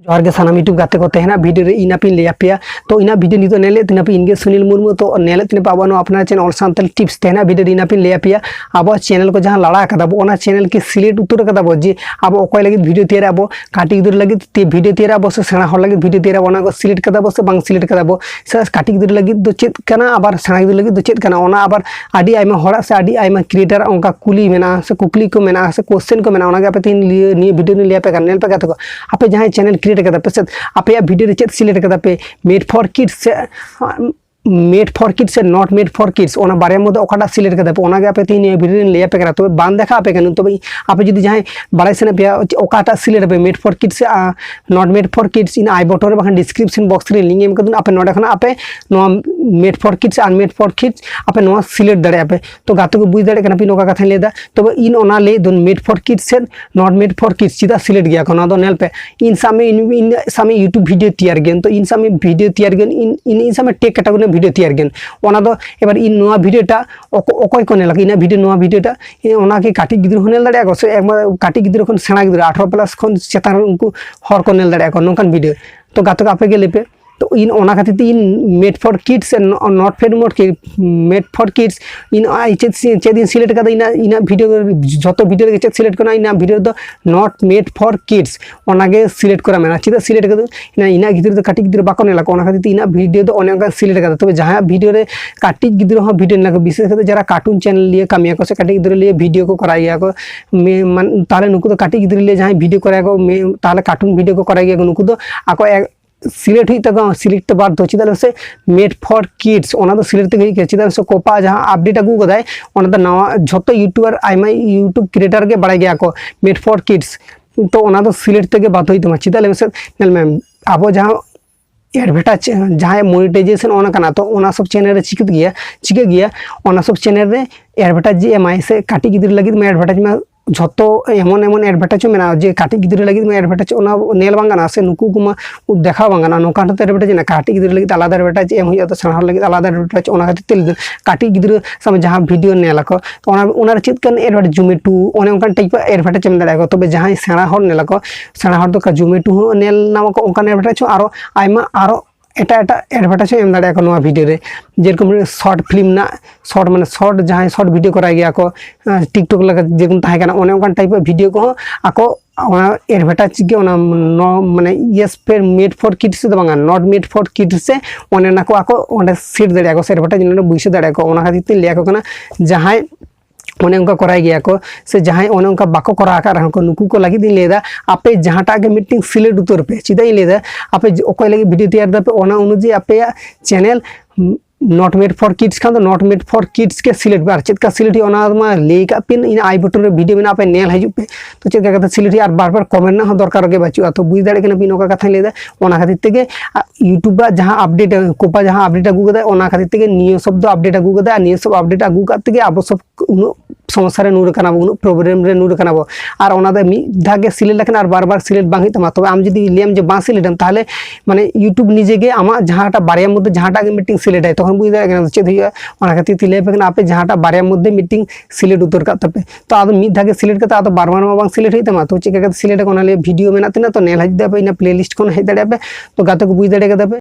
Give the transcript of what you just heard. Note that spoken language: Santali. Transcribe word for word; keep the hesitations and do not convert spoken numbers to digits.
ᱡᱚᱦᱟᱨ ᱜᱮ ᱥᱟᱱᱟᱢ YouTube ᱜᱟᱛᱮ ᱠᱚ᱾ ᱛᱮᱦᱮᱧᱟᱜ video ᱨᱮ ᱤᱧ ᱟᱯᱮᱧ ᱞᱟᱹᱭ ᱟᱯᱮᱭᱟ᱾ ᱛᱚ ᱤᱧᱟᱹᱜ video ᱱᱤᱛᱚᱜ ᱧᱮᱞᱮᱫ ᱛᱤᱧ ᱟᱯᱮ, ᱤᱧ ᱜᱮ ᱥᱩᱱᱤᱞ ᱢᱩᱨᱢᱩ᱾ ᱛᱚ ᱧᱮᱞᱮᱫ ᱛᱤᱧ ᱟᱯᱮ ᱟᱵᱚᱣᱟᱜ ᱱᱚᱣᱟ ᱟᱯᱱᱟᱨ channel All Santal Tips᱾ ᱛᱮᱦᱮᱧᱟᱜ video ᱨᱮ ᱤᱧ ᱟᱯᱮᱧ ᱞᱟᱹᱭ ᱟᱯᱮᱭᱟ, ᱟᱵᱚᱣᱟᱜ channel ᱠᱚ ᱡᱟᱦᱟᱸ ᱞᱟᱲᱟ ᱟᱠᱟᱫᱟ ᱵᱚ, ᱚᱱᱟ channel ᱠᱤ select ᱩᱛᱟᱹᱨ ᱟᱠᱟᱫᱟ ᱵᱚ, ᱡᱮ ᱟᱵᱚ ᱚᱠᱚᱭ ᱞᱟᱹᱜᱤᱫ video ᱛᱮᱭᱟᱨ ᱟᱵᱚ, ᱠᱟᱹᱴᱤᱡ ᱜᱤᱫᱽᱨᱟᱹ ᱞᱟᱹᱜᱤᱫ ᱛᱮ video ᱛᱮᱭᱟᱨ ᱟᱵᱚ ᱥᱮ ᱥᱮᱬᱟ ᱦᱚᱲ ᱞᱟᱹᱜᱤᱫ video ᱛᱮᱭᱟᱨ ᱟᱵᱚ, ᱚᱱᱟ ᱠᱚ select ᱠᱟᱫᱟ ᱵᱚ ᱥᱮ ᱠᱟᱹᱴᱤᱡ ᱜᱤᱫᱽᱨᱟᱹ ᱞᱟᱹᱜᱤᱫ ᱫᱚ ᱪᱮᱫ ᱠᱟᱱᱟ, ᱟᱵᱟᱨ ᱥᱮᱬᱟ ᱜᱤᱫᱽᱨᱟᱹ ᱞᱟᱹᱜᱤᱫ ᱫᱚ ᱪᱮᱫ ᱠᱟᱱᱟ, ᱚᱱᱟ ᱟᱵᱟᱨ ᱟᱹᱰᱤ ᱟᱭᱢᱟ ᱦᱚᱲᱟᱜ ᱥᱮ ᱟᱹᱰᱤ ᱟᱭᱢᱟ creator ᱚᱱᱠᱟ ᱠᱩᱞᱤ ᱢᱮᱱᱟᱜᱼᱟ ᱥᱮ ᱠᱩᱠᱞᱤ ᱠᱚ ᱢᱮᱱᱟᱜᱼᱟ ᱥᱮ question ᱠᱚ ᱢᱮᱱᱟᱜᱼᱟ᱾ ᱚᱱᱟᱜᱮ ᱟᱯᱮ ᱛᱮᱦᱮᱧ ᱱᱤᱭᱟᱹ, ᱱᱤᱭᱟᱹ video ᱨᱮᱧ ᱞᱟᱹᱭ ᱟᱯᱮ ᱠᱟᱱᱟ᱾ ᱧᱮᱞ ᱯᱮ ᱜᱟᱛᱮ ᱠᱚ, ᱟᱯᱮ ᱡᱟᱦᱟᱸᱭ channel create ᱠᱟᱫᱟ ᱯᱮ ᱥᱮ ᱟᱯᱮᱭᱟᱜ video ᱨᱮ ᱪᱮᱫ select ᱠᱟᱫᱟ ᱯᱮ, made for kids ᱥᱮ made for kids ᱥᱮ not made for kids, ᱚᱱᱟ ᱵᱟᱨᱭᱟ ᱢᱚᱫᱽᱫᱷᱮ ᱚᱠᱟᱴᱟᱜ select ᱠᱟᱫᱟ ᱯᱮ, ᱚᱱᱟᱜᱮ ᱟᱯᱮ ᱛᱮᱦᱮᱧ ᱱᱤᱭᱟᱹ video ᱨᱮᱧ ᱞᱟᱹᱭ ᱟᱯᱮ ᱠᱟᱱᱟ᱾ ᱛᱚᱵᱮ ᱵᱟᱝ ᱫᱮᱠᱷᱟ ᱟᱯᱮ ᱠᱟᱱᱟ᱾ ᱛᱚᱵᱮ ᱟᱯᱮ ᱡᱩᱫᱤ ᱡᱟᱦᱟᱸᱭ ᱵᱟᱲᱟᱭ ᱥᱟᱱᱟ ᱯᱮᱭᱟ ᱚᱠᱟᱴᱟᱜ select ᱟᱯᱮ, made for kids ᱥᱮ not made for kids, ᱤᱧ I button ᱨᱮ ᱵᱟᱠᱷᱟᱱ description box ᱨᱮ link ᱮᱢ ᱠᱟᱫᱟᱹᱧ, ᱟᱯᱮ ᱱᱚᱰᱮ ᱠᱷᱚᱱᱟᱜ ᱟᱯᱮ ᱱᱚᱣᱟ made for kids, unmade for kids ᱟᱯᱮ ᱱᱚᱣᱟ select ᱫᱟᱲᱮᱭᱟᱜᱼᱟ ᱯᱮ᱾ ᱛᱚ ᱜᱟᱛᱮ ᱠᱚ ᱵᱩᱡᱽ ᱫᱟᱲᱮᱭᱟᱜ ᱠᱟᱱᱟ ᱯᱮ ᱤᱧ ᱚᱠᱟ ᱠᱟᱛᱷᱟᱧ ᱞᱟᱹᱭ ᱮᱫᱟ᱾ ᱛᱚᱵᱮ ᱤᱧ ᱚᱱᱟ ᱞᱟᱹᱭ ᱫᱚ made for kids ᱥᱮ not made for kids ᱪᱮᱫᱟᱜ select ᱜᱮᱭᱟ ᱠᱚ, ᱱᱚᱣᱟ ᱫᱚ ᱧᱮᱞ ᱯᱮ᱾ ᱤᱧ ᱥᱟᱵ ᱢᱮ, ᱤᱧ, ᱤᱧ ᱥᱟᱵ ᱢᱮ YouTube video ᱛᱮᱭᱟᱨ ᱜᱮᱭᱟᱹᱧ, ᱛᱚ ᱤᱧ ᱥᱟᱵ ᱢᱮ video ᱛᱮᱭᱟᱨ ᱜᱮᱭᱟᱹᱧ, ᱤᱧ, ᱤᱧ, ᱤᱧ ᱥᱟᱵ ᱢᱮ tech category ᱨᱮᱱᱟᱜ video ᱛᱮᱭᱟᱨ ᱜᱮᱭᱟᱹᱧ᱾ ᱚᱱᱟ ᱫᱚ ᱮᱵᱟᱨ ᱤᱧ ᱱᱚᱣᱟ video ᱴᱟᱜ ᱚᱠᱚ-, ᱚᱠᱚᱭ ᱠᱚ ᱧᱮᱞᱟ, ᱤᱧᱟᱹᱜ video ᱱᱚᱣᱟ video ᱴᱟᱜ, ᱤᱧ ᱚᱱᱟ ᱠᱤ ᱠᱟᱹᱴᱤᱡ ᱜᱤᱫᱽᱨᱟᱹ ᱦᱚᱸ ᱧᱮᱞ ᱫᱟᱲᱮᱭᱟᱜᱼᱟ ᱠᱚ ᱥᱮ ᱮᱠᱵᱟᱨ ᱠᱟᱹᱴᱤᱡ ᱜᱤᱫᱽᱨᱟᱹ ᱠᱷᱚᱱ ᱥᱮᱬᱟ ᱜᱤᱫᱽᱨᱟᱹ ᱟᱴᱷᱨᱚ plus ᱠᱷᱚᱱ ᱪᱮᱛᱟᱱ ᱨᱮ ᱩᱱᱠᱩ ᱦᱚᱲ ᱠᱚ ᱧᱮᱞ ᱫᱟᱲᱮᱭᱟᱜᱼᱟ ᱠᱚ ᱱᱚᱝᱠᱟᱱ video? ᱛᱚ ᱜᱟᱛᱮ ᱠᱚ ᱟᱯᱮ ᱜᱮ ᱞᱟᱹᱭ ᱯᱮ᱾ ᱛᱚ ᱤᱧ ᱚᱱᱟ ᱠᱷᱟᱹᱛᱤᱨ ᱛᱮ ᱤᱧ made for kids ᱥᱮ not made for kids, made for kids ᱤᱧ ᱟᱭ ᱪᱮᱫ ᱥᱤ-, ᱪᱮᱫ ᱤᱧ select ᱠᱟᱫᱟ, ᱤᱧᱟᱹᱜ, ᱤᱧᱟᱹᱜ video ᱡᱷᱚᱛᱚ video ᱨᱮᱜᱮ ᱪᱮᱫ select ᱠᱟᱱᱟ, ᱤᱧᱟᱹᱜ video ᱫᱚ not made for kids, ᱚᱱᱟᱜᱮ select ᱠᱚᱨᱟ ᱢᱮᱱᱟᱜᱼᱟ᱾ ᱪᱮᱫᱟᱜ select ᱠᱟᱫᱟ? ᱤᱧᱟᱹᱜ, ᱤᱧᱟᱹᱜ ᱜᱤᱫᱽᱨᱟᱹ ᱫᱚ ᱠᱟᱹᱴᱤᱡ ᱜᱤᱫᱽᱨᱟᱹ ᱵᱟᱠᱚ ᱧᱮᱞ ᱟᱠᱚ, ᱚᱱᱟ ᱠᱷᱟᱹᱛᱤᱨ ᱛᱮ ᱤᱧᱟᱹᱜ video ᱫᱚ ᱚᱱᱮ ᱚᱱᱠᱟ select ᱠᱟᱫᱟ᱾ ᱛᱚᱵᱮ ᱡᱟᱦᱟᱸᱭᱟᱜ video ᱨᱮ ᱠᱟᱹᱴᱤᱡ ᱜᱤᱫᱽᱨᱟᱹ ᱦᱚᱸ video ᱧᱮᱞ ᱟᱠᱚ, ᱵᱤᱥᱮᱥ ᱠᱟᱛᱮ ᱡᱟᱦᱟᱸᱭ cartoon channel ᱞᱤᱭᱮ ᱠᱟᱹᱢᱤᱭᱟᱠᱚ ᱥᱮ ᱠᱟᱹᱴᱤᱡ ᱜᱤᱫᱽᱨᱟᱹ ᱞᱤᱭᱮ video ᱠᱚ ᱠᱚᱨᱟᱣ ᱜᱮᱭᱟ ᱠᱚ, ᱢᱮ-, ᱢᱟᱱ-, ᱛᱟᱦᱚᱞᱮ ᱱᱩᱠᱩ ᱫᱚ ᱠᱟᱹᱴᱤᱡ ᱜᱤᱫᱽᱨᱟᱹ ᱞᱤᱭᱮ ᱡᱟᱦᱟᱸᱭ video ᱠᱚᱨᱟᱣ ᱟᱠᱚ, ᱢᱮ-, ᱛᱟᱦᱚᱞᱮ cartoon video ᱠᱚ ᱠᱚᱨᱟᱣ ᱜᱮᱭᱟ ᱠᱚ, ᱱᱩᱠᱩ ᱫᱚ ᱟᱠᱚ ᱮ-, select ᱦᱩᱭᱩᱜ ᱛᱟᱠᱚᱣᱟ, select ᱛᱮ ᱵᱟᱫᱽᱫᱷᱚ᱾ ᱪᱮᱫᱟᱜ ᱞᱟᱹᱭ ᱢᱮᱥᱮ? Made for kids, ᱚᱱᱟ ᱫᱚ select ᱛᱮᱜᱮ ᱦᱩᱭᱩᱜ ᱜᱮᱭᱟ᱾ ᱪᱮᱫᱟᱜ ᱞᱟᱹᱭ ᱢᱮᱥᱮ? ᱠᱚᱯᱟ ᱡᱟᱦᱟᱸ update ᱟᱹᱜᱩ ᱠᱟᱫᱟᱭ, ᱚᱱᱟ ᱫᱚ ᱱᱟᱣᱟ ᱡᱷᱚᱛᱚ YouTuber, ᱟᱭᱢᱟ YouTube creator ᱜᱮ ᱵᱟᱲᱟᱭ ᱜᱮᱭᱟ ᱠᱚ made for kids, ᱛᱚ ᱚᱱᱟ ᱫᱚ select ᱛᱮᱜᱮ ᱵᱟᱫᱽᱫᱷᱚ ᱦᱩᱭᱩᱜ ᱛᱟᱢᱟ᱾ ᱪᱮᱫᱟᱜ ᱞᱟᱹᱭ ᱢᱮᱥᱮ? ᱧᱮᱞ ᱢᱮ, ᱟᱵᱚ ᱡᱟᱦᱟᱸ advertise, ᱡᱟᱦᱟᱸᱭ monetization on ᱠᱟᱱᱟ, ᱛᱚ ᱚᱱᱟ ᱥᱚᱵ channel ᱨᱮ ᱪᱤᱠᱟᱹᱜ ᱜᱮᱭᱟ, ᱪᱤᱠᱟᱹᱜ ᱜᱮᱭᱟ, ᱚᱱᱟ ᱥᱚᱵ channel ᱨᱮ advertise ᱡᱮ ᱮᱢᱟᱭ ᱥᱮ ᱠᱟᱹᱴᱤᱡ ᱜᱤᱫᱽᱨᱟᱹ ᱞᱟᱹᱜᱤᱫ ᱢᱟ advertise ᱢᱟ ᱡᱷᱚᱛᱚ ᱮᱢᱚᱱ ᱮᱢᱚᱱ advertise ᱦᱚᱸ ᱢᱮᱱᱟᱜᱼᱟ ᱡᱮ ᱠᱟᱹᱴᱤᱡ ᱜᱤᱫᱽᱨᱟᱹ ᱞᱟᱹᱜᱤᱫ ᱢᱟ advertise ᱚᱱᱟ ᱧᱮᱞ ᱵᱟᱝ ᱜᱟᱱᱚᱜᱼᱟ, ᱥᱮ ᱱᱩᱠᱩ ᱠᱚᱢᱟ ᱫᱮᱠᱷᱟᱣ ᱵᱟᱝ ᱜᱟᱱᱚᱜᱼᱟ᱾ ᱱᱚᱝᱠᱟᱱ ᱦᱚᱸᱛᱚ advertise ᱢᱮᱱᱟᱜᱼᱟ, ᱠᱟᱹᱴᱤᱡ ᱜᱤᱫᱽᱨᱟᱹ ᱞᱟᱹᱜᱤᱫ ᱟᱞᱟᱫᱟ advertise ᱮᱢ ᱦᱩᱭᱩᱜᱼᱟ, ᱛᱚ ᱥᱮᱬᱟ ᱦᱚᱲ ᱞᱟᱹᱜᱤᱫ ᱟᱞᱟᱫᱟ advertise᱾ ᱚᱱᱟ ᱠᱷᱟᱹᱛᱤᱨ ᱛᱮ ᱞᱟᱹᱭ ᱫᱟᱹᱧ, ᱠᱟᱹᱴᱤᱡ ᱜᱤᱫᱽᱨᱟᱹ ᱥᱟᱵ ᱢᱮ ᱡᱟᱦᱟᱸ video ᱧᱮᱞ ᱟᱠᱚ, ᱛᱚ ᱚᱱᱟ ᱚᱱᱟᱨᱮ ᱪᱮᱫ ᱠᱟᱱ advertise, Zomato ᱚᱱᱮ ᱚᱱᱠᱟᱱ type ᱟᱜ advertise ᱮᱢ ᱫᱟᱲᱮᱭᱟᱠᱚ᱾ ᱛᱚᱵᱮ ᱡᱟᱦᱟᱸᱭ ᱥᱮᱬᱟ ᱦᱚᱲ ᱧᱮᱞ ᱟᱠᱚ, ᱥᱮᱬᱟ ᱦᱚᱲ ᱫᱚ ᱚᱱᱠᱟ Zomato ᱦᱚᱸ ᱧᱮᱞ ᱧᱟᱢ ᱟᱠᱚ ᱚᱱᱠᱟᱱ advertise ᱦᱚᱸ, ᱟᱨᱚ ᱟᱭᱢᱟ ᱟᱨᱚ ᱮᱴᱟᱜ ᱮᱴᱟᱜ advertise ᱦᱚᱸ ᱮᱢ ᱫᱟᱲᱮᱭᱟᱜᱼᱟ ᱠᱚ ᱱᱚᱣᱟ video ᱨᱮ᱾ ᱡᱮᱨᱚᱠᱚᱢ short film ᱨᱮᱱᱟᱜ, short ᱢᱟᱱᱮ short ᱡᱟᱦᱟᱸᱭ short video ᱠᱚᱨᱟᱣ ᱜᱮᱭᱟ ᱠᱚ, ᱟᱸ, TikTok ᱞᱮᱠᱟ ᱡᱮᱨᱚᱠᱚᱢ ᱛᱟᱦᱮᱸ ᱠᱟᱱᱟ, ᱚᱱᱮ ᱚᱱᱠᱟᱱ type ᱟᱜ video ᱠᱚᱦᱚᱸ ᱟᱠᱚ ᱚᱱᱟ advertise ᱜᱮ ᱚᱱᱟ ᱱᱚ-, ᱢᱟᱱᱮ yes ᱯᱮ made for kids ᱫᱚ ᱵᱟᱝᱟ, not made for kids ᱥᱮ ᱚᱱᱮ ᱚᱱᱟ ᱠᱚ ᱟᱠᱚ ᱚᱸᱰᱮ set ᱫᱟᱲᱮᱭᱟᱜᱼᱟ ᱠᱚ, ᱥᱮ advertise ᱱᱚᱰᱮ ᱵᱟᱹᱭᱥᱟᱹᱣ ᱫᱟᱲᱮᱭᱟᱜᱼᱟ ᱠᱚ᱾ ᱚᱱᱟ ᱠᱷᱟᱹᱛᱤᱨ ᱛᱮᱧ ᱞᱟᱹᱭ ᱟᱠᱚ ᱠᱟᱱᱟ, ᱡᱟᱦᱟᱸᱭ ᱚᱱᱮ ᱚᱱᱠᱟ ᱠᱚᱨᱟᱣ ᱜᱮᱭᱟ ᱠᱚ, ᱥᱮ ᱡᱟᱦᱟᱸᱭ ᱚᱱᱮ ᱚᱱᱠᱟ ᱵᱟᱠᱚ ᱠᱚᱨᱟᱣ ᱟᱠᱟᱫ ᱨᱮᱦᱚᱸ ᱠᱚ, ᱱᱩᱠᱩ ᱠᱚ ᱞᱟᱹᱜᱤᱫ ᱤᱧ ᱞᱟᱹᱭᱫᱟ, ᱟᱯᱮ ᱡᱟᱦᱟᱸᱴᱟᱜ ᱜᱮ ᱢᱤᱫᱴᱮᱱ select ᱩᱛᱟᱹᱨ ᱯᱮ᱾ ᱪᱮᱫᱟᱜ ᱤᱧ ᱞᱟᱹᱭᱫᱟ, ᱟᱯᱮ ᱡᱮ ᱚᱠᱚᱭ ᱞᱟᱹᱜᱤᱫ video ᱛᱮᱭᱟᱨ ᱫᱟᱯᱮ, ᱚᱱᱟ ᱚᱱᱩᱡᱟᱭᱤ ᱟᱯᱮᱭᱟᱜ channel not made for kids ᱠᱷᱟᱱ ᱫᱚ not made for kids ᱜᱮ select ᱯᱮ᱾ ᱟᱨ ᱪᱮᱫ ᱞᱮᱠᱟ select ᱦᱩᱭᱩᱜᱼᱟ ᱚᱱᱟ ᱢᱟ ᱞᱟᱹᱭ ᱠᱟᱜ ᱯᱮ, ᱤᱧ ᱟᱭ ᱵᱚᱴᱚᱱ ᱨᱮ video ᱢᱮᱱᱟᱜᱼᱟ, ᱟᱯᱮ ᱧᱮᱞ ᱦᱤᱡᱩᱜ ᱯᱮ᱾ ᱛᱚ ᱪᱮᱫ ᱞᱮᱠᱟ ᱠᱟᱛᱮ select ᱦᱩᱭᱩᱜᱼᱟ, ᱟᱨ ᱵᱟᱨ ᱵᱟᱨ comment ᱨᱮᱱᱟᱜ ᱦᱚᱸ ᱫᱚᱨᱠᱟᱨ ᱜᱮ ᱵᱟᱹᱪᱩᱜᱼᱟ᱾ ᱛᱚ ᱵᱩᱡᱽ ᱫᱟᱲᱮᱭᱟᱜ ᱠᱟᱱᱟ ᱯᱮ ᱤᱧ ᱚᱠᱟ ᱠᱟᱛᱷᱟᱧ ᱞᱟᱹᱭᱫᱟ᱾ ᱚᱱᱟ ᱠᱷᱟᱹᱛᱤᱨ ᱛᱮᱜᱮ, ᱟ, YouTube ᱟᱜ ᱡᱟᱦᱟᱸ update, ᱠᱳᱯᱟ ᱡᱟᱦᱟᱸ update ᱟᱹᱜᱩ ᱠᱟᱫᱟᱭ, ᱚᱱᱟ ᱠᱷᱟᱹᱛᱤᱨ ᱛᱮᱜᱮ ᱱᱤᱭᱟᱹ ᱥᱚᱵ ᱫᱚ update ᱟᱹᱜᱩ ᱠᱟᱫᱟᱭ᱾ ᱟᱨ ᱱᱤᱭᱟᱹ ᱥᱚᱵ update ᱟᱹᱜᱩ ᱠᱟᱜ ᱛᱮᱜᱮ ᱟᱵᱚ ᱥᱚᱵ ᱩᱱᱟᱹᱜ ᱥᱚᱢᱚᱥᱥᱟ ᱨᱮ ᱧᱩᱨ ᱠᱟᱱᱟ ᱵᱚ, ᱩᱱᱟᱹᱜ problem ᱨᱮ ᱧᱩᱨ ᱠᱟᱱᱟ ᱵᱚ᱾ ᱟᱨ ᱚᱱᱟ ᱫᱚ ᱢᱤᱫ ᱫᱷᱟᱣ ᱜᱮ select ᱞᱮᱠᱷᱟᱱ ᱟᱨ ᱵᱟᱨ ᱵᱟᱨ select ᱵᱟᱝ ᱦᱩᱭᱩᱜ ᱛᱟᱢᱟ᱾ ᱛᱚᱵᱮ ᱟᱢ ᱡᱩᱫᱤ ᱞᱟᱹᱭᱟᱢ ᱡᱮ ᱵᱟᱝ select ᱟᱢ, ᱛᱟᱦᱚᱞᱮ ᱢᱟᱱᱮ YouTube ᱱᱤᱡᱮ ᱜᱮ ᱟᱢᱟᱜ ᱡᱟᱦᱟᱸᱴᱟᱜ ᱵᱟᱨᱭᱟ ᱢᱚᱫᱽᱫᱷᱮ ᱡᱟᱦᱟᱸᱴᱟᱜ ᱜᱮ ᱢᱤᱫᱴᱤᱝ select ᱟᱭ, ᱛᱚᱠᱷᱚᱱ ᱵᱩᱡᱽ ᱫᱟᱲᱮᱭᱟᱜ ᱠᱟᱱᱟ ᱪᱮᱫ ᱦᱩᱭᱩᱜᱼᱟ᱾ ᱚᱱᱟ ᱠᱷᱟᱹᱛᱤᱨ ᱛᱮ ᱞᱟᱹᱭ ᱟᱯᱮ ᱠᱟᱱᱟ, ᱟᱯᱮ ᱡᱟᱦᱟᱸᱴᱟᱜ ᱵᱟᱨᱭᱟ ᱢᱚᱫᱽᱫᱷᱮ ᱢᱤᱫᱴᱤᱝ select ᱩᱛᱟᱹᱨ ᱠᱟᱜ ᱛᱟᱯᱮ᱾ ᱛᱚ ᱟᱫᱚ ᱢᱤᱫ ᱫᱷᱟᱣ ᱜᱮ select ᱠᱟᱛᱮ ᱟᱫᱚ ᱵᱟᱨ ᱵᱟᱨ ᱢᱟ ᱵᱟᱝ select ᱦᱩᱭᱩᱜ ᱛᱟᱢᱟ᱾ ᱛᱚ ᱪᱮᱫ ᱞᱮᱠᱟ ᱠᱟᱛᱮ select ᱟᱠᱚ, ᱚᱱᱟ ᱞᱟᱹᱜᱤᱫ video ᱢᱮᱱᱟᱜ ᱛᱤᱧᱟ, ᱛᱚ ᱧᱮᱞ ᱦᱤᱡᱩᱜ ᱯᱮ, ᱤᱧᱟᱹᱜ playlist ᱠᱷᱚᱱ ᱦᱮᱡ ᱫᱟᱲᱮᱭᱟᱜᱼᱟ ᱯᱮ᱾ ᱛᱚ ᱜᱟᱛᱮ ᱠᱚ ᱵᱩᱡᱽ ᱫᱟᱲᱮ ᱠᱟᱫᱟ ᱯᱮ᱾